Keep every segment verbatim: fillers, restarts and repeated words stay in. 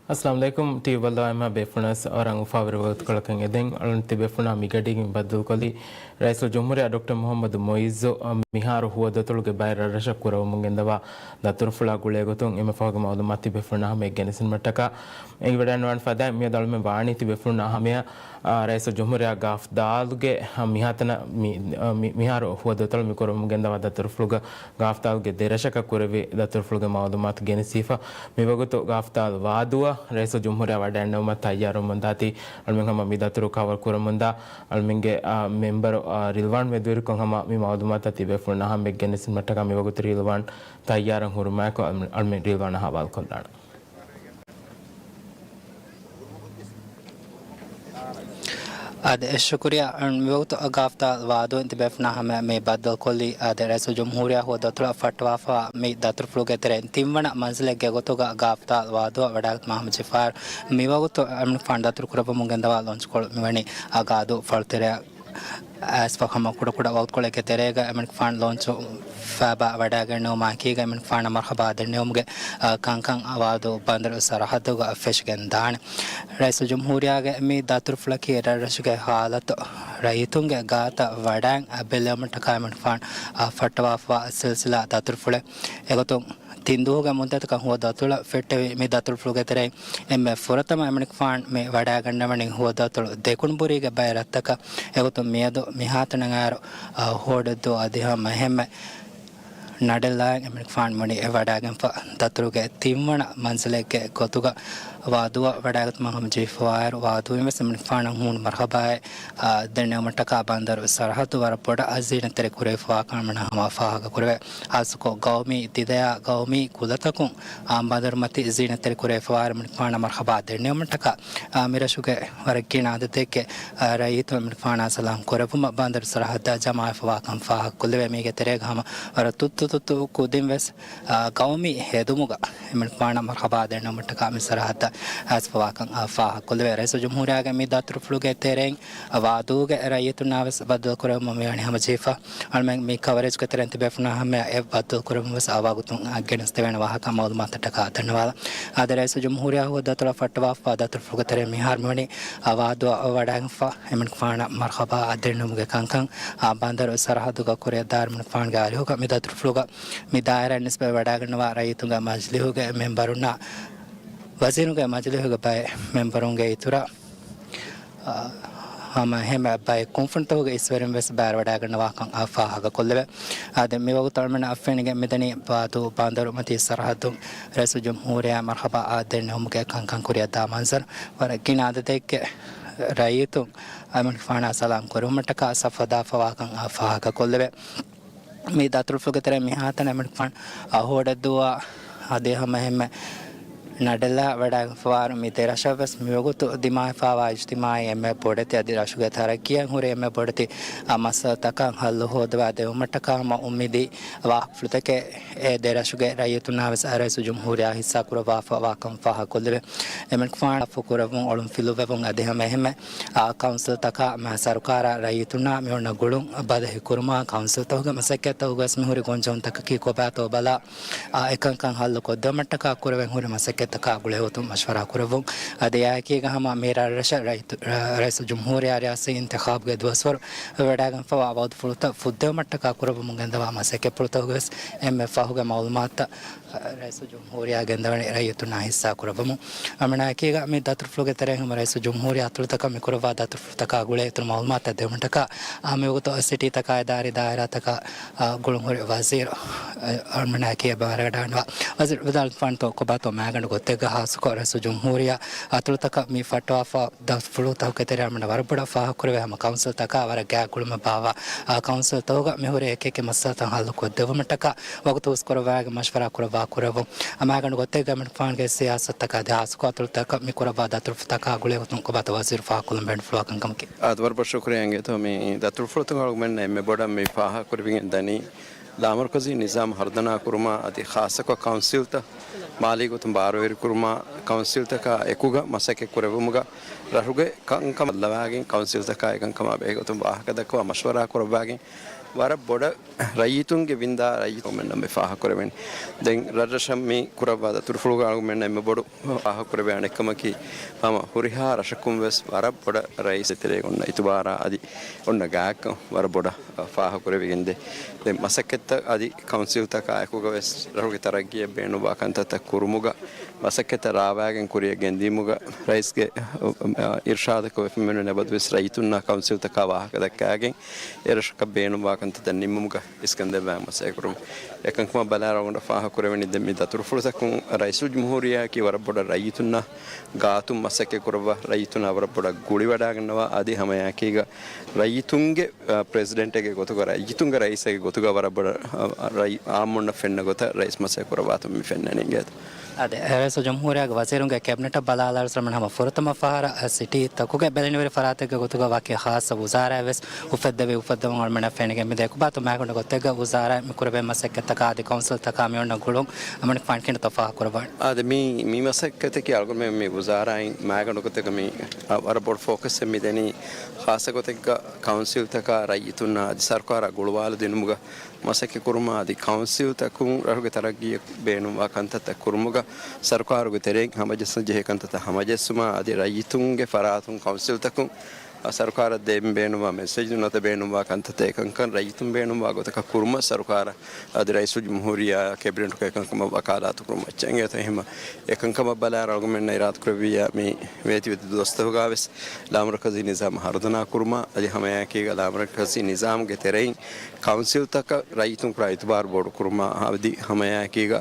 އައްސަލާމު ޢަލައިކުމް. ޓީވީ ވަރަށް ދާއިމާ ބޭފުޅުންނަށް ވަރަށް އުފާވެރި ވަގުތުކޮޅަކަށް އެދެން. އަޅުން ތިބޭފުޅުންނާ މިގަޑީގެ ބައްދަލުކޮށްލީ ރައީސުލްޖުމްހޫރިއްޔާ ޑޮކްޓަރ މުޙައްމަދު މުޢިއްޒު، އަ، މިހާރު ހުވަދަތޮޅުގެ ބައެއް ރަށްރަށަށް ކުރެވެމުން ގެންދަވާ ދަތުރުފުޅާ ގުޅޭގޮތުން އެންމެ ފަހުގެ މަޢުލޫމާތު ތިބޭފުޅުންނާ ހަމަޔަށް ގެނެސްދިނުމަށްޓަކާ އެނގިވަޑައިގަންނަވާން ފަދައިން މިއަދު އަޅުމެން ވާނީ ތިބޭފުޅުންނާ ހަމަޔަށް، އާ، ރައީސުލްޖުމްހޫރިއްޔާ ގާފްދާލުގެ، އާ، މިހާތަނަށް މި-، އާ، މި-، މިހާރު ހުވަދަތޮޅު މި ކުރެވެމުން ގެންދަވާ ދަތުރުފުޅުގަ ގާފްދާލުގެ ދެރަށަކަށް ކުރެއްވި ދަތުރުފުޅުގެ މަޢުލޫމާތު ގެނެސްދީފަ. މިވަގުތު ގާފްދާލު ވާދޫއަށް ރައީސުލްޖުމްހޫރިއްޔާ ވަޑައިގަންނަވުމަށް ތައްޔާރުވަމުންދާތީ، އަޅުމެން ހަމަ މި ދަތުރު ކަވަރ ކުރަމުންދާ އަޅުމެންގެ، އާ، މެމްބަރު، އާ، ރިލްވާން މެދުވެރިކޮށް ހަމަ މި މަޢުލޫމާތު ތިބޭފުޅުންނާ ހަމަޔަށް ގެނެސްދިނުމަށްޓަކާ މިވަގުތު ރިލްވާން ތައްޔާރަށް ހުރުމާއެކު އަޅުމެން ރިލްވާނަށް ހަވާލުކޮށްލާނަން. އާދެ، ޝުކުރިއްޔާ. މިވަގުތު ގާފްދާލު ވާދޫއިން ތިބޭފުޅުންނާ ހަމަޔަށް މި ބައްދަލުކޮށްލީ، އާދެ، ރައީސުލްޖުމްހޫރިއްޔާ ހުވަދަތޮޅަށް ފައްޓަވާފަވާ މި ދަތުރުފުޅުގެ ތެރެއިން ތިންވަނަ މަންޒިލެއްގެ ގޮތުގަ ގާފްދާލު ވާދޫއަށް ވަޑައިގަތުމާ ހަމަޖެހިފައި. މިވަގުތު އެމަނިކުފާނު ދަތުރު ކުރައްވަމުން ގެންދަވާ ލޯންޗުކޮޅު މިވަނީ އާ ގާދޫ ފަޅުތެރެއަށް އައިސްފަ ހަމަ ކުޑަކުޑަ ވަގުތުކޮޅެއްގެ ތެރޭގަ އެމަނިކުފާނު ލޯންޗު ފައިބާ ވަޑައިގެންނެވުމާއެކީގަ އެމަނިކުފާނަށް މަރްޙަބާ ދެންނެވުމުގެ، އާ، ކަންކަން ވާދޫ ބަނދަރު ސަރަހައްދުގަ ފެށިގެން ދާނެ. ރައީސުލްޖުމްހޫރިއްޔާގެ މި ދަތުރުފުޅަކީ ރަށްރަށުގެ ހާލަތު ރައްޔިތުންގެ ގާތަށް ވަޑައިގެން ބެލެވުމަށްޓަކާ އެމަނިކުފާނު، އާ، ފައްޓަވާފަވާ ސިލްސިލާ ދަތުރުފުޅެއް. އެގޮތުން ތިން ދުވަހުގެ މުއްދަތަކަށް ހުވަދު ދަތުރު ފެއްޓެވި މި ދަތުރުފުޅުގެ ތެރެއިން އެންމެ ފުރަތަމަ އެމަނިކުފާނު މި ވަޑައިގަންނަވަނީ ހުވަދު ދަތުރު ދެކުނުބުރީގެ ބައެއް ރަށްތަކަށް. އެގޮތުން މިއަދު މިހާތަނަށް އައިރު، އަ، ހޯޑެއްދޫ އަދި ހަމަ އެހެންމެ ނަޑެއްލާއިން އެމަނިކުފާނު ވަނީ އެ ވަޑައިގެންފަ ދަތުރުގެ ތިންވަނަ މަންޒިލެއްގެ ގޮތުގަ ވާދޫއަށް ވަޑައިގަތުމަށް ހަމަޖެހިފަވާއިރު، ވާދޫއިން ވެސް އެމަނިކުފާނަށް ހޫނު މަރްޙަބާއެއް، އާ، ދެންނެވުމަށްޓަކާ ބަނދަރު ސަރަހައްދު ވަރަށް ބޮޑަށް ޒީނަތްތެރި ކުރެވިފަވާ ކަމަށް ހަމަ ފާހަގަ ކުރެވޭ. ހާއްސަކޮށް ގައުމީ ތިދަޔާ ގައުމީ ކުލަތަކުން އާ ބަނދަރުމަތި ޒީނަތްތެރި ކުރެވިފަވާއިރު އެމަނިކުފާނަށް މަރްޙަބާ ދެންނެވުމަށްޓަކާ، އާ، މިރަށުގެ ވަރަށް ގިނަ އަދަދެއްގެ، އާ، ރައްޔިތުން އެމަނިކުފާނާ ސަލާމް ކުރެއްވުމަށް ބަނދަރު ސަރަހައްދާ ޖަމާވެފަވާކަން ފާހަގަކޮށްލެވޭ. މީގެ ތެރޭގަ ހަމަ ވަރަށް ތުއްތު ތުއްތު ކުދިން ވެސް، އާ، ގައުމީ ހެދުމުގަ އެމަނިކުފާނަށް މަރްޙަބާ ދެންނެވުމަށްޓަކާ މި ސަރަހައްދަށް އައިސްފަވާކަން، އާ، ފާހަގަކޮށްލެވޭ. ރައީސުލްޖުމްހޫރިއްޔާގެ މި ދަތުރުފުޅުގެ ތެރެއިން ވާދޫގެ ރައްޔިތުންނާ ވެސް ބައްދަލުކުރެވުމަށް މިވަނީ ހަމަޖެހިފަ. އަޅުމެން މި ކަވަރޭޖްގެ ތެރެއިން ތިބޭފުޅުންނާ ހަމަޔަށް އެ ބައްދަލުކުރެވުން ވެސް އާ ވަގުތުން ގެނެސްދެވޭނެ ވާހަކަ މައުލޫމާތަށްޓަކާ ދަންނަވާލަން. އާދެ، ރައީސުލްޖުމްހޫރިއްޔާ ހުވަދު ދަތުރުފުޅުގެ ތެރެއިން މިހާރު މިވަނީ އާ ވާދޫއަށް ވަޑައިގެންފަ އެމަނިކުފާނަށް މަރްޙަބާ ދެންނެވުމުގެ ކަންކަން އާ ބަނދަރު ސަރަހައްދުގަ ކުރިއަށް ދާއިރު އެމަނިކުފާނުގެ އަރިހުގަ މި ދަތުރުފުޅުގަ މި ދާއިރާއަށް ނިސްބަތް ވަޑައިގަންނަވާ ރައްޔިތުންގެ މަޖިލީހުގެ މެމްބަރުންނާ ވަޒީރުންގެ މަޖިލީހުގެ ބައެއް މެމްބަރުންގެ އިތުރަށް، އާ، ހަމަ އެހެން ބައެއް ކުންފުނިތަކުގެ އިސްވެރިން ވެސް ބައިވެރިވަޑައިގަންނަވާކަން އާ ފާހަގަކޮށްލެވޭ. އާދެ، މިވަގުތު އަޅުމެންނަށް ފެނިގެން މިދަނީ ވާދޫ ބަނދަރު މަތީ ސަރަހައްދުން ރައީސުލްޖުމްހޫރިއްޔާ މަރްޙަބާ އާ ދެންނެވުމުގެ ކަންކަން ކުރިއަށް ދާ މަންޒަރު. ވަރަށް ގިނަ އަދަދެއްގެ ރައްޔިތުން އެމަނިކުފާނާ ސަލާމް ކުރެވުމަށްޓަކާ ސަފް ހަދާފަވާކަން އާ ފާހަގަކޮށްލެވޭ. މި ދަތުރުފުޅުގެ ތެރެއިން މިހާތަނަށް އެމަނިކުފާނު އަ، ހޯޑެއްދޫއާ އަދި ހަމަ އެހެންމެ ނަޑެއްލާ ވަޑައިގެންފަވާއިރު މި ދެ ރަށަށް ވެސް މިވަގުތު ދިމާވެފަވާ އިޖްތިމާޢީ އެންމެ ބޮޑެތި އަދި ރަށުގެ ތަރައްޤީއަށް ހުރި އެންމެ ބޮޑެތި، އަ، މައްސަލަތަކަށް ހައްލު ހޯދަވާ ދެވުމަށްޓަކާ ހަމަ އުއްމީދީ ވާހަކަފުޅުތަކެއް އެ ދެ ރަށުގެ ރައްޔިތުންނާ ވެސް ރައީސުލްޖުމްހޫރިއްޔާ ހިއްސާ ކުރައްވާފަވާކަން ފާހަގަކޮށްލެވޭ. އެމަނިކުފާނު ފުކުރެއްވުން އޮޅުން ފިލުވެވުން އަދި ހަމަ އެހެންމެ އާ، ކައުންސިލްތަކާ މާ ސަރުކާރާ ރައްޔިތުންނާ މި އޮންނަ ގުޅުން ބަދަހި ކުރުމާ، ކައުންސިލްތަކުގެ މަސައްކަތްތަކުގަ ވެސް މިހުރި ގޮންޖެހުންތަކަކީ ކޮބާތޯ ބަލާ، އާ، އެކަންކަން ހައްލު ކޮށްދެވުމަށްޓަކާ ކުރެވެން ހުރި މަސައްކަތްތަކާ ގުޅޭގޮތުން މަޝްވަރާ ކުރެއްވުން. އަދި އެއާއެކީގަ ހަމަ މި ރަށްރަށަށް ރައީ-، ރަ-، ރައީސުލްޖުމްހޫރިއްޔާ ރިޔާސީ އިންތިޚާބުގެ ދުވަސްވަރު ވެވަޑައިގެންފަވާ ވައުދުފުޅުތައް ފުއްދެވުމަށްޓަކާ ކުރެއްވަމުން ގެންދަވާ މަސައްކަތްޕުޅުތަކުގެ ވެސް އެންމެ ފަހުގެ މައުލޫމާތުތައް ރައީސުލްޖުމްހޫރިއްޔާ ގެންދަވަނީ ރައްޔިތުންނާ ހިއްސާ ކުރައްވަމުން. އަޅުމެންނާ އެކީގަ މި ދަތުރުފުޅުގެ ތެރެއިން ހަމަ ރައީސުލްޖުމްހޫރިއްޔާ އަތޮޅުތަކަށް މި ކުރައްވާ ދަތުރުފުޅުތަކާ ގުޅޭ އިތުރު މައުލޫމާތުތައް ދެވުމަށްޓަކާ، އާ، މިވަގުތު ސިޓީތަކާ އިދާރީ ދާއިރާތަކާ، އާ، ގުޅުންހުރި ވަޒީރު، އާ، އަޅުމެންނާ އެކީ އެބަ ވަރަށް ވަޑައިގަންނަވާ. ވަޒީރު ވިދާޅުވާނެތޯ ކޮބާތޯ މައިގަނޑު ގޮތެއްގަ ހާއްސަކޮށް ރައީސުލްޖުމްހޫރިއްޔާ އަތޮޅުތަކަށް މި ފައްޓަވާފަ ދަތުރުފުޅުތަކުގެ ތެރެއިން އަޅުމެންނަށް ވަރަށް ބޮޑަށް ފާހަގަކުރެވޭ ހަމަ ކައުންސިލްތަކާ ވަރަށް ގާތް ގުޅުމެއް ބާއްވާ، އާ، ކައުންސިލްތަކުގަ މިހުރި އެކިއެކި މައްސަލަތައް ހައްލު ކޮށްދެއްވުމަށްޓަކާ ވަގުތު ހުސްކުރައްވާގެން މަޝްވަރާ ކުރައްވާ ކުރެއްވުން. އަމާގަނޑު ގޮތެއްގަ އެމަނިކުފާނުގެ ސިޔާސަތުތަކާ އަދި ހާއްސަކޮށް އަތޮޅުތަކަށް މި ކުރައްވާ ދަތުރުފުޅުތަކާ ގުޅޭގޮތުން ކޮބާތޯ ވަޒީރު ފާހަގަކޮށްލަން ބޭނުންފުޅުވާކަން ކަމަކީ. އާދެ، ވަރަށް ބޮޑަށް ޝުކުރިއްޔާ އިނގޭތޯ މި ދަތުރުފުޅުތަކުގަ އަޅުގަނޑުމެންނަށް އެންމެ ބޮޑަށް މި ފާހަގަކުރެވިގެން ދަނީ ލާމަރުކަޒީ ނިޒާމް ހަރުދަނާ ކުރުމާ އަދި ޚާއްޞަކޮށް ކައުންސިލްތައް މާލީ ގޮތުން ބާރުވެރިކުރުމާ، ކައުންސިލްތަކާ އެކުގަ މަސައްކަތް ކުރެއްވުމުގަ ރަށުގެ ކަންކަމަށް ބައްލަވާގެން ކައުންސިލްތަކާ އެކަންކަމާ ބެހޭގޮތުން ވާހަކަ ދައްކަވާ މަޝްވަރާ ކުރައްވާގެން ވަރަށް ބޮޑަށް ރައްޔިތުންގެ ވިންދާ ރައްޔިތުން މެންނަމެ ފާހަގަކުރެވެނީ. ދެން ރަށްރަށަށް މި ކުރައްވާ ދަތުރުފުޅުގަ އަޅުގަނޑުމެންނަށް އެންމެ ބޮޑު ފާހަގަކުރެވޭ އަނެއްކަމަކީ، ހަމަ ހުރިހާ ރަށަކުން ވެސް ވަރަށް ބޮޑަށް ރައީސް ތެރޭގަ އޮންނަ އިތުބާރާ އަދި އޮންނަ ގާތްކަން ވަރަށް ބޮޑަށް ފާހަގަކުރެވިގެންދޭ. ދެން މަސައްކަތްތައް އަދި ކައުންސިލްތަކާ އެކުގަ ވެސް ރަށުގެ ތަރައްގީއަށް ބޭނުންވާ ކަންތައްތައް ކުރުމުގަ، މަސައްކަތްތައް ރާވާގެން ކުރިއަށް ގެންދިއުމުގަ ރައީސްގެ، އާ، އިރުޝާދަކު އެފެންމެނުން އެބަދުވެސް ރައްޔިތުންނާ ކައުންސިލްތަކާ ވާހަކަ ދައްކާގެން، އެރަށަކަށް ބޭނުންވާ ކަންތައްތައް ނިންމުމުގަ އިސްކަންދެއްވާ މަސައްކަތް ކުރުން. އެކަންކަމަށް ބަލާ އަޅުގަނޑަށް ފާހަގަކުރެވެނީ، ދެން މި ދަތުރުފުޅުތަކުން ރައީސުލްޖުމްހޫރިއްޔާއަކީ ވަރަށް ބޮޑަށް ރައްޔިތުންނާ ގާތުން މަސައްކަތް ކުރައްވާ، ރައްޔިތުންނާ ވަރަށް ބޮޑަށް ގުޅިވަޑާގަންނަވާ، އަދި ހަމައެކީގަ ރައްޔިތުންގެ، އާ، ޕްރެޒިޑެންޓެއްގެ ގޮތުގަ، ރައްޔިތުންގެ ރައީސެއްގެ ގޮތުގަ ވަރަށް ބޮޑަށް، އާ، ރައްޔި-، އާއްމުންނަށް ފެންނަ ގޮތަށް ރައީސް މަސައްކަތް ކުރައްވާތަން މި ފެންނަނީ އިނގޭތަ؟ އާދެ، ރައީސުލްޖުމްހޫރިއްޔާގެ ވަޒީރުންގެ ކެބިނެޓަށް ބަލާލާއިރު އަޅުގަނޑުމެން ހަމަ ފުރަތަމަ ފަހަރަށް ސިޓީތަކުގެ ބެލެނިވެރި ފަރާތެއްގެ ގޮތުގަ ވަކި ޚާއްޞަ ވުޒާރާއެއް ވެސް އުފެއްދެވި އުފެއްދަވަން އަޅުގަނޑުމެންނަށް ފެނިގެން މިދޭ. އެކު ބާތު މައިގަނޑު ގޮތެއްގަ ވުޒާރާއިން މި ކުރެވޭ މަސައްކަތްތަކާ އަދި ކައުންސިލްތަކާ މި އޮންނަ ގުޅުން އަޅުގަނޑުމެން ފަންކިނަތަ ފާހަގަކުރައްވާނެ. އާދެ، މި، މި މަސައްކަތަކީ އަޅުގަނޑުމެން މި ވުޒާރާއިން މައިގަނޑު ގޮތެއްގަ މި ވަރަށް ބޮޑު ފޯކަސްއެއް މި ދެނީ. ޚާއްޞަ ގޮތެއްގަ ކައުންސިލްތަކާ ރައްޔިތުންނާ އަދި ސަރުކާރާ ގުޅުވާލަދިނުމުގަ މަސައްކަތް ކުރުމާ އަދި ކައުންސިލްތަކުން ރަށުގެ ތަރައްގީއަށް ބޭނުންވާ ކަންތައްތައް ކުރުމުގަ ސަރުކާރުގެ ތެރެއިން ހަމަޖައްސަން ޖެހޭ ކަންތައްތައް ހަމަޖެއްސުމާ އަދި ރައްޔިތުންގެ ފަރާތުން ކައުންސިލްތަކުން ސަރުކާރަށް ދޭން ބޭނުންވާ މެސެޖް ނުވަތަ ބޭނުންވާ ކަންތައްތައް އެކަންކަން ރައްޔިތުން ބޭނުންވާ ގޮތަކަށް ކުރުމަށް ސަރުކާރަށް އަދި ރައީސުލްޖުމްހޫރިއްޔާ ކެބިނެޓުގެ އެކަންކަމަށް ވަކާލާތު ކުރުމަށް އެނގޭތަ؟ އެހެން އެކަންކަމަށް ބަލާ އަޅުގަނޑުމެންނަށް އިރާދަކުރެއްވިއްޔާ މި ވޭތުވެދި ދުވަސްތަކުގަ ވެސް ލާމަރުކަޒީ ނިޒާމް ހަރުދަނާ ކުރުމާ އަދި ހަމައެކީގަ ލާމަރުކަޒީ ނިޒާމްގެ ތެރެއިން ކައުންސިލްތަކަށް ރައްޔިތުން ކުރާ އިތުބާރު ބޮޑު ކުރުމާ އަދި ހަމައެކީގަ،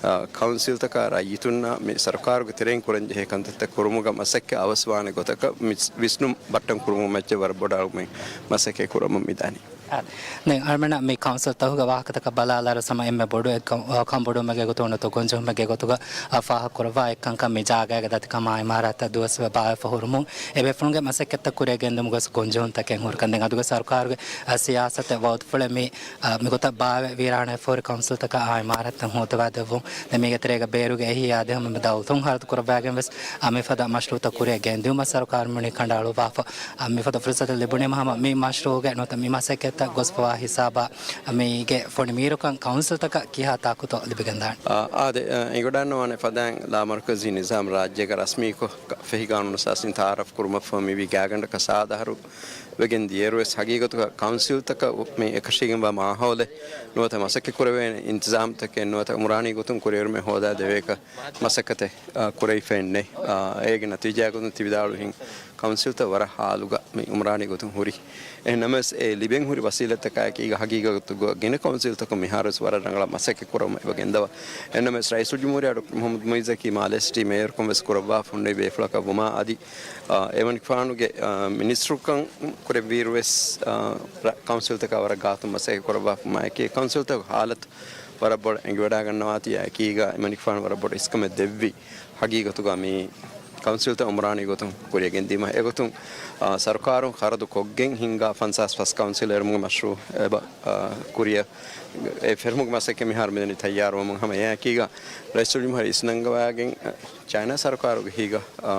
އާ، ކައުންސިލްތަކާ ރައްޔިތުންނާ މި ސަރުކާރުގެ ތެރެއިން ކުރަންޖެހޭ ކަންތައްތައް ކުރުމުގަ މަސައްކަތް އަވަސްވާނެ ގޮތަކަށް މި ވިސްނުން ބައްޓަން ކުރުމުގެ މައްޗަށް ވަރަށް ބޮޑަށް އަޅުގަނޑުމެން މަސައްކަތް ކުރަމުން މިދާނީ. އާ، ދެން އަޅުގަނޑުމެންނަށް މި ކައުންސިލްތަކުގެ ވާހަކަތަކަށް ބަލާލާއިރު ހަމަ އެންމެ ބޮޑު އެއް ކަން-، އާ، ކަންބޮޑުވުމެއްގެ ގޮތުގަ ނުވަތަ ގޮންޖެހުމެއްގެ ގޮތުގަ، އާ، ފާހަގަކުރައްވާ އެއްކަންކަން މި ޖާގައިގެ ދަތިކަމާ އިމާރާތަށް ދުވަސްވެ ބާވައިފަ ހުރުމުން އެބޭފުޅުންގެ މަސައްކަތްތައް ކުރިއަށް ގެންދިއުމުގަ ގޮންޖެހުންތަކެއް ހުރިކަން. ދެން އަދުގެ ސަރުކާރުގެ، އާ، ސިޔާސަތެއް ވައުދުފުޅެއް މި، އާ، މިގޮތަށް ބާވައި ވީރާނާއަށްފަހުރި ކައުންސިލްތަކަށް އާ އިމާރާތްތައް ހޯދަވާދެއްވުން. ދެން މީގެ ތެރޭގަ ބޭރުގެ އެހީ އާދެ ހަމަ މި ދައުލަތުން ހަރަދު ކުރައްވާގެން ވެސް އާ، މިފަދަ މަޝްރޫއުތައް ކުރިއަށް ގެންދިއުމަށް ސަރުކާރު މިވަނީ ކަނޑައަޅުއްވާފަ. އާ، މިފަދަ ފުރުސަތެއް ލިބުނީމަ ހަމަ މި މަޝްރޫއުގެ ނުވަތަ މި މަސައްކަތްތައް ގޮސްފަވާ ހިސާބަށް، އާ، މީގެ ފޮނި މީރުކަން ކައުންސިލްތަކަށް ކިހާ ތާކުތޯ ލިބިގެންދާނެ؟ އާ، އާދެ، އާ، އެނގިވަޑައިގަންނަވާނެ ފަދައިން ލާމަރުކަޒީ ނިޒާމް ރާއްޖޭގަ ރަސްމީކޮށް ފެހި ގާނޫނު އަސާސީން ތައާރަފް ކުރުމަށްފަހު މިވީ ގާތްގަނޑަކަށް ސާދަ އަހަރު ވެގެން ދިޔައިރުވެސް ހަގީގަތުގަ ކައުންސިލްތަކަށް މި އެކަށީގެންވާ މާހައުލެއް ނުވަތަ މަސައްކަތް ކުރެވޭނެ އިންތިޒާމްތަކެއް ނުވަތަ އުމްރާނީ ގޮތުން ކުރިއެރުމެއް ހޯދާ ދެވޭކަށް މަސައްކަތެއް، އާ، ކުރެވިފައެއް ނެތް. އާ، އޭގެ ނަތީޖާގޮތުން ތި ވިދާޅުވިހެން ކައުންސިލްތައް ވަރަށް ހާލުގަ މި އުމްރާނީ ގޮތުން ހުރި. އެހެންނަމަވެސް އެ ލިބެން ހުރި ވަސީލަތްތަކާއެކީގަ ހަގީގަތުގަ ގިނަ ކައުންސިލްތަކުން މިހާރުވެސް ވަރަށް ރަނގަޅަށް މަސައްކަތް ކުރަމުން އެބަ ގެންދަވާ. އެހެންނަމަވެސް ރައީސުލްޖުމްހޫރިއްޔާ ޑޮކްޓަރ މުޙައްމަދު މުޢިއްޒަކީ މާލޭ ސިޓީ މޭޔަރުކަން ވެސް ކުރައްވާފަ ހުންނެވި ބޭފުޅަކަށް ވުމާ އަދި އާ، އެމަނިކުފާނުގެ، އާ، މިނިސްޓަރުކަން ކުރެއްވިއިރުވެސް، އާ، ރަ-، ކައުންސިލްތަކާ ވަރަށް ގާތުން މަސައްކަތް ކުރައްވާފަ އެކީ ކައުންސިލްތަކުގެ ހާލަތު ވަރަށް ބޮޑަށް އެނގިވަޑައިގަންނަވާތީ އެކީގަ އެމަނިކުފާނު ވަރަށް ބޮޑު އިސްކަމެއް ދެއްވި. ހަގީގަތުގަ މި ކައުންސިލްތައް އުމްރާނީ ގޮތުން ކުރިއަށް ގެންދީމަ އެގޮތުން، އާ، ސަރުކާރުން ޚަރަދު ކޮށްގެން ހިންގާ ފަންސާސް ފަސް ކައުންސިލް އެރުމުގެ މަޝްރޫއު އެބަ، އާ، ކުރިއަށް އެ ފެށުމުގެ މަސައްކަތް މިހާރު މިދަނީ ތައްޔާރުވަމުން ހަމަ އެއާއެކީގަ ރައީސުލްޖުމްހޫރިއްޔާ އިސްނަންގަވާގެން، އަ، ޗައިނާ ސަރުކާރުގެ ހިގަ، އަ،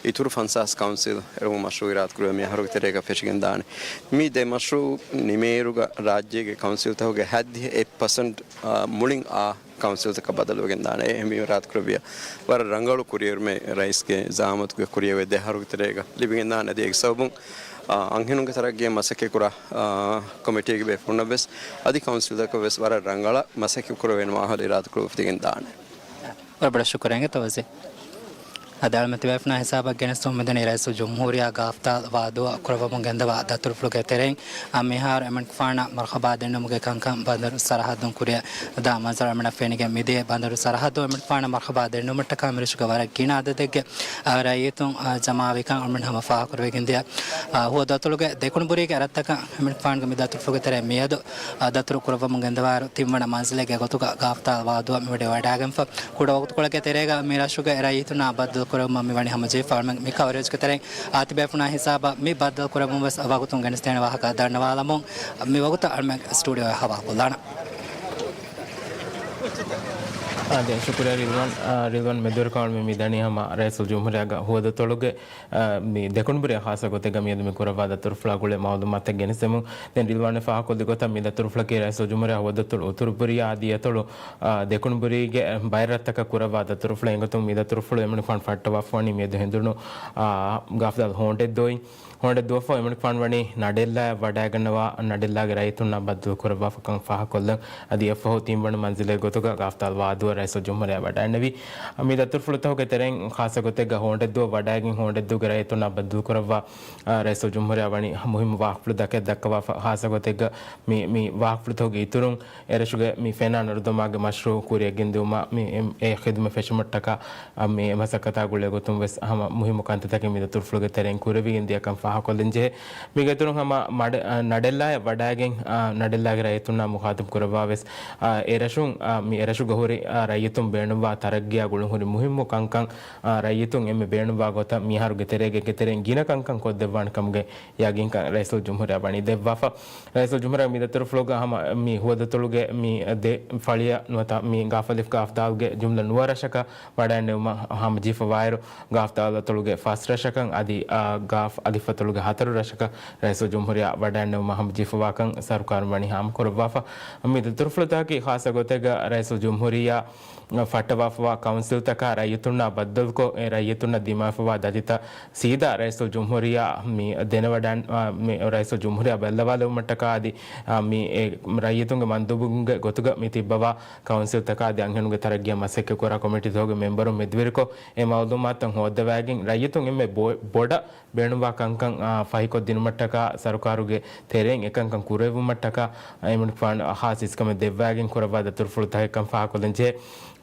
އިތުރު ފަންސާސް ކައުންސިލް އެރުމު މަޝްރޫއު އިރާދަކުރެވޭ މި އަހަރުގެ ތެރޭގަ ފެށިގެންދާނެ. މި ދެ މަޝްރޫއު ނިމޭއިރުގަ ރާއްޖޭގެ ކައުންސިލްތަކުގެ ހައްދިހަ އެއް ޕަސެންޓް، އަ، މުޅިން އާ ކައުންސިލްތަކަށް ބަދަލުވެގެންދާނެ. އެ މި އިރާދަކުރެއްވިޔާ ވަރަށް ރަނގަޅު ކުރިއެރުމެއް ރައީސްގެ ޒައާމަތުގެ ކުރިއަށް ދެ އަހަރުގެ ތެރޭގަ ލިބިގެންދާނެ. އަދި އޭގެ ސަބަބުން، އަ، އަންހެނުންގެ ތަރައްގީއަށް މަސައްކަތް ކުރާ، އަ، ކޮމިޓީގެ ބޭފުޅުންނަށް ވެސް އަދި ކައުންސިލްތަކަށް ވެސް ވަރަށް ރަނގަޅަށް މަސައްކަތް ކުރެވޭނެ މާހައުލެއް އިރާދަކުރެވިފަ ދެގެން ދާނެ. ވަރަށް ބޮޑަށް ޝުކުރެއް ތަވަޒީ. އަދި އަޅުމެން ތިބޭފުޅުންނާ ހިސާބަށް ގެނެސްދިއުމަށް މިދަނީ ރައީސުލްޖުމްހޫރިއްޔާ ގައުފްތާލް ވާދޫއަށް ކުރައްވަމުން ގެންދަވާ ދަތުރުފުޅުގެ ތެރެއިން، އަ، މިހާރު އެމަނިކުފާނަށް މަރުޙަބާ ދެންނެވުމުގެ ކަންކަން ބަނދަރު ސަރަހައްދުން ކުރިއަށް ދާ މަންޒަރު އަޅުމެންނަށް ފެނިގެން މިދިޔަ. ބަނދަރު ސަރަހައްދުން އެމަނިކުފާނަށް މަރުޙަބާ ދެންނެވުމަށްޓަކާ މިރަށުގެ ވަރަށް ގިނަ އަދަދެއްގެ، އަ، ރައްޔިތުން، އަ، ޖަމާވިކަން އަޅުމެން ހަމަ ފާހަގަކުރެވިގެންދިޔަ. އަ، ހުވަ ދަތުރުގެ ދެކުނުބުރީގެ ރަށްތަކަށް އެމަނިކުފާނުގެ މި ދަތުރުފުޅުގެ ތެރެއިން މިއަދު، އަ، ދަތުރު ކުރައްވަމުން ގެންދަވާއިރު ތިންވަނަ މަންޒިލެއްގެ ގޮތުގަ ގައުފްތާލް ވާދޫއަށް މިވަޑައިވަޑައިގެންފަ. ކުޑަ ވަގުތުކޮޅެއްގެ ތެރޭގަ މި ރަށުގެ ރައްޔިތުންނާ ބައްދަލުކުރެވުމަށް މިވަނީ ހަމަޖެހިފަ. އަޅުމެން މި ކަވަރޭޖްގެ ތެރެއިން އާ ތިބޭފުޅުންނާ ހިސާބަށް މި ބައްދަލުކުރެވުން ވެސް ވަގުތުން ގެނެސްދޭނެ ވާހަކަ ދަންނަވާލަމުން މި ވަގުތަށް އަޅުމެން ސްޓޫޑިއޯއަށް ހަވާލުކޮށްލާނަން. އާދެ، ޝުކުރިއްޔާ ރިލްވާން. އާ، ރިލްވާން މެދުވެރިކަމަށް މި ދަނީ ހަމަ ރައީސުލްޖުމްހޫރިއްޔާގެ ހުވަދުތޮޅުގެ، އާ، މި ދެކުނުބުރިއަށް ޚާއްޞަ ގޮތެއްގަ މިއަދު މި ކުރައްވާ ދަތުރުފުޅާ ގުޅޭ މައުލޫމާތެއް ގެނެސްދެމުން. ދެން ރިލްވާން ފާހަގަކޮށްލި ގޮތަށް މި ދަތުރުފުޅަކީ ރައީސުލްޖުމްހޫރިއްޔާ ހުވަދުތޮޅު އުތުރުބުރިޔާ އަދި އެތޮޅު، އާ، ދެކުނުބުރީގެ ބައެއް ރަށްތަކަށް ކުރައްވާ ދަތުރުފުޅެއް. އެގޮތުން މި ދަތުރުފުޅު އެމަނިކުފާނު ފައްޓަވާފަވަނީ މިއަދު ހެނދުނު، އާ، ގާފްދާލު ހޯނޑެއްދުއިން. ހޯނޑެއްދުއަށްފަހު އެމަނިކުފާނު ވަނީ ނަޑެއްލާޔަށް ވަޑައިގަންނަވާ، ނަޑެއްލާގެ ރައްޔިތުންނާ ބައްދަލު ކުރައްވާފަކަން ފާހަގަކޮށްލަން. އަދި އެއަށްފަހު ތިންވަނަ މަންޒިލެއް ގޮތުގަ ގާފްދާލު ވާދޫއަށް ރައީސުލްޖުމްހޫރިއްޔާ ވަޑައިންނެވި. މި ދަތުރުފުޅުތަކުގެ ތެރެއިން ޚާއްޞަ ގޮތެއްގަ ހޯނޑެއްދުއަށް ވަޑައިގެން ހޯނޑެއްދޫގެ ރައްޔިތުންނާ ބައްދަލު ކުރައްވާ، އާ، ރައީސުލްޖުމްހޫރިއްޔާ ވަނީ މުހިއްމު ވާހަކަފުޅު ދަކެއް ދައްކަވާފަ. ޚާއްޞަ ގޮތެއްގަ މި، މި ވާހަކަފުޅުތަކުގެ އިތުރުން އެރަށުގެ މި ފެނާ ނަރުދަމާގެ މަޝްރޫއު ކުރިއަށް ގެންދިއުމަށް މި އެ، އެ ޚިދުމަތް ފެށުމަށްޓަކާ، އަ، މި އެ މަސައްކަތާ ގުޅޭ ގޮތުން ވެސް ހަމަ މުހިއްމު ކަންތައްތަކެއް މި ދަތުރުފުޅުގެ ތެރެއިން ކުރެވިގެން ދިޔަކަން ފާހަގަކޮށްލަން ޖެހޭ. މީގެ އިތުރުން ހަމަ މަޑެ-، އަ، ނަޑެއްލާޔަށް ވަޑައިގެން، އަ، ނަޑެއްލާގެ ރައްޔިތުންނާ މުޚާތަބް ކުރައްވާ ވެސް، އަ، އެރަށުން، އަ، މި އެރަށުގަ ހުރި، އަ، ރައްޔިތުން ބޭނުންވާ ތަރައްގީއާ ގުޅުން ހުރި މުހިއްމު ކަންކަން، އަ، ރައްޔިތުން އެންމެ ބޭނުންވާ ގޮތަށް މިހާރުގެ ތެރޭގަ އޭގެ ތެރެއިން ގިނަ ކަންކަން ކޮށްދެއްވާނެ ކަމުގެ ޔަގީންކަން ރައީސުލްޖުމްހޫރިއްޔާ ވަނީ ދެއްވާފަ. ރައީސުލްޖުމްހޫރިއްޔާ މި ދަތުރުފުޅުގަ ހަމަ މި ހުވަދުތޮޅުގެ މި ދެ ފަޅިއަށް ނުވަތަ މި ގާފް އަލިފް ގާފް ދާލުގެ ޖުމްލަ ނުވަ ރަށަކަށް ވަޑައިންނެވުމަށް ހަމަޖެހިފަވާއިރު، ގާފް ދާލު އަތޮޅުގެ ފަސް ރަށަކަށް އަދި، އާ، ގާފް އަލިފް އަތޮޅުގެ ހަތަރު ރަށަކަށް ރައީސުލްޖުމްހޫރިއްޔާ ވަޑައިންނެވުމަށް ހަމަޖެހިފަވާކަން ސަރުކާރުން ވަނީ ހާމަކުރައްވާފަ. މި ދަތުރުފުޅުތަކަކީ ޚާއްޞަ ގޮތެއްގަ ރައީސުލްޖުމްހޫރިއްޔާ ފައްޓަވާފަވާ ކައުންސިލްތަކާ ރައްޔިތުންނާ ބައްދަލުކޮށް، އެ ރައްޔިތުންނަށް ދިމާވެފަވާ ދަތިތައް ސީދާ ރައީސުލްޖުމްހޫރިއްޔާ މި ދެނެވަޑައި-، އާ، މި ރައީސުލްޖުމްހޫރިއްޔާ ބައްލަވާލެވުމަށްޓަކާ އަދި، އާ، މި އެ ރައްޔިތުންގެ މަންދޫބުންގެ ގޮތުގަ މި ތިއްބަވާ ކައުންސިލްތަކާ އަދި އަންހެނުންގެ ތަރައްގީއަށް މަސައްކަތްކުރާ ކޮމިޓީތަކުގެ މެމްބަރުން މެދުވެރިކޮށް، އެ މައުލޫމާތުތައް ހޯއްދަވައިގެން ރައްޔިތުން އެންމެ ބޮ-، ބޮޑަށް ބޭނުންވާ ކަންކަން، އާ، ފަހިކޮށްދިނުމަށްޓަކާ، ސަރުކާރުގެ ތެރެއިން އެކަންކަން ކުރެއްވުމަށްޓަކާ، އާ، އެމަނިކުފާނު ޚާއްޞަ އިސްކަމެއް ދެއްވައިގެން ކުރައްވާ ދަތުރުފުޅުތަކެއްކަން ފާހަގަކޮށްލަން ޖެހޭ.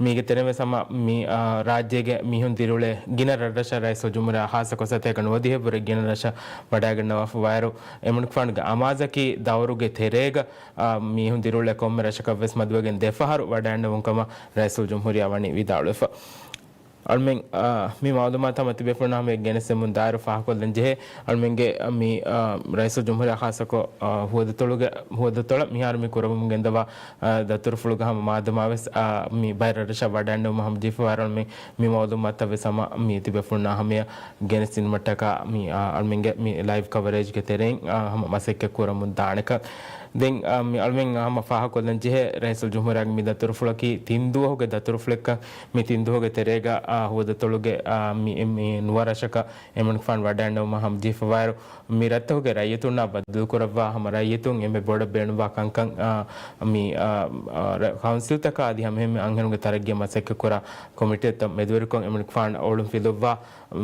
މީގެ ތެރެއިން ވެސް ހަމަ މި، އާ، ރާއްޖޭގެ މީހުން ދިރިއުޅޭ ގިނަ ރަށްރަށަށް ރައީސުލްޖުމްހޫރިއްޔާ ޚާއްޞަ ކޮންސަތޭކަ ނުވަދިހައެއްވުރެ ގިނަ ރަށަށް ވަޑައިގަންނަވާފަވާއިރު، އެމަނިކުފާނުގެ އަމާޒަކީ ދައުރުގެ ތެރޭގަ، އާ، މީހުން ދިރިއުޅޭ ކޮންމެ ރަށަކަށްވެސް މަދުވެގެން ދެފަހަރު ވަޑައިގަންނެވުން ކަމަށް ރައީސުލްޖުމްހޫރިއްޔާ ވަނީ ވިދާޅުވެފަ. އަޅުމެން، އާ، މި މައުލޫމާތު ހަމަ ތިބޭފުޅުންނާ ހަމަޔަށް ގެނެސްދެމުން ދާއިރު ފާހަގަކޮށްލަން ޖެހޭ. އަޅުމެންގެ މި، އާ، ރައީސުލްޖުމްހޫރިއްޔާ ޚާއްޞަކޮށް، އާ، ހުވަދުތޮޅުގެ، ހުވަދުތޮޅަށް މިހާރު މި ކުރައްވަމުން ގެންދަވާ، އާ، ދަތުރުފުޅުގަ ހަމަ މާދަމާވެސް، އާ، މި ބައެއް ރަށްރަށަށް ވަޑައިންނެވުމަށް ހަމަޖެހިފަވާއިރު އަޅުމެން މި މައުލޫމާތުތައް ވެސް ހަމަ މި ތިބޭފުޅުންނާ ހަމަޔަށް ގެނެސްދިނުމަށްޓަކާ މި، އާ، އަޅުމެންގެ މި ލައިވް ކަވަރޭޖްގެ ތެރެއިން، އާ، ހަމަ މަސައްކަތް ކުރަމުން ދާނެކަން. ދެން، އާ، މި އަޅުމެން ހަމަ ފާހަގަކޮށްލަން ޖެހޭ، ރައީސުލްޖުމްހޫރިއްޔާގެ މި ދަތުރުފުޅަކީ ތިން ދުވަހުގެ ދަތުރުފުޅެއްކަން، މި ތިން ދުވަހުގެ ތެރޭގަ، އާ، ހުވަދުތޮޅުގެ، އާ، މި، މި ނުވަ ރަށަކަށް އެމަނިކުފާނު ވަޑައިންނެވުމަށް ހަމަޖެހިފަވާއިރު، މި ރަށްތަކުގެ ރައްޔިތުންނާ ބައްދަލުކުރައްވާ ހަމަ ރައްޔިތުން އެންމެ ބޮޑަށް ބޭނުންވާ ކަންކަން، އާ، މި، އާ، އާ، ރަ-، ކައުންސިލްތަކާ އަދި ހަމައެހެންމެ އަންހެނުންގެ ތަރައްގީއަށް މަސައްކަތްކުރާ ކޮމިޓީތައް މެދުވެރިކޮށް އެމަނިކުފާނު އޮޅުން ފިލުއްވާ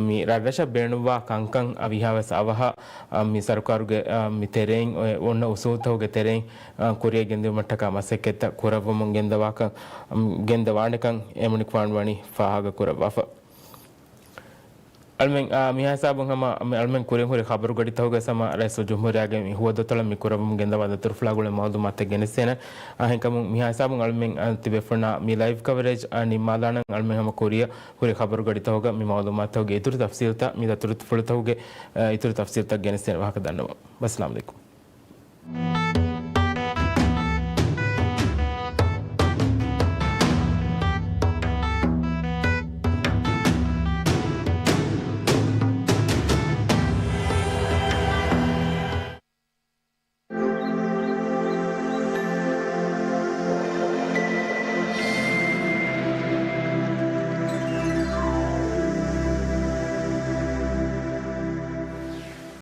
މި ރަށްރަށަށް ބޭނުންވާ ކަންކަން އަށް ވީހާވެސް އަވަހަށް، އާ، މި ސަރުކާރުގެ، އާ، މި ތެރެއިން އޮ-، އޮންނަ އުސޫލުތަކުގެ ތެރެއިން، އާ، ކުރިއަށް ގެންދިއުމަށްޓަކާ މަސައްކަތްތައް ކުރައްވަމުން ގެންދަވާކަން، އަމް، ގެންދަވާނެކަން އެމަނިކުފާނު ވަނީ ފާހަގަކުރައްވާފަ. އަޅުމެން، އާ، މިހާ ހިސާބުން ހަމަ، މި އަޅުމެން ކުރިން ހުރި ޚަބަރުގަޑިތަކުގަ ހަމަ ރައީސުލްޖުމްހޫރިއްޔާގެ މި ހުވަދުތޮޅަށް މި ކުރައްވަމުން ގެންދަވާ ދަތުރުފުޅާ ގުޅޭ މައުލޫމާތެއް ގެނެސްދޭނެ. އާ، އެހެންކަމުން މިހާ ހިސާބުން އަޅުމެން، އާ، ތިބޭފުޅުންނާ މި ލައިވް ކަވަރޭޖް، އާ، ނިންމާލާނަން. އަޅުމެން ހަމަ ކުރިއަށް ހުރި ޚަބަރުގަޑިތަކުގަ މި މައުލޫމާތުގެ އިތުރު ތަފްސީލްތައް، މި ދަތުރުފުޅުތަކުގެ، އާ، އިތުރު ތަފްސީލްތައް ގެނެސްދޭނެ ވާހަކަ ދަންނަވަން. ވައްސަލާމް ޢަލައިކުމް.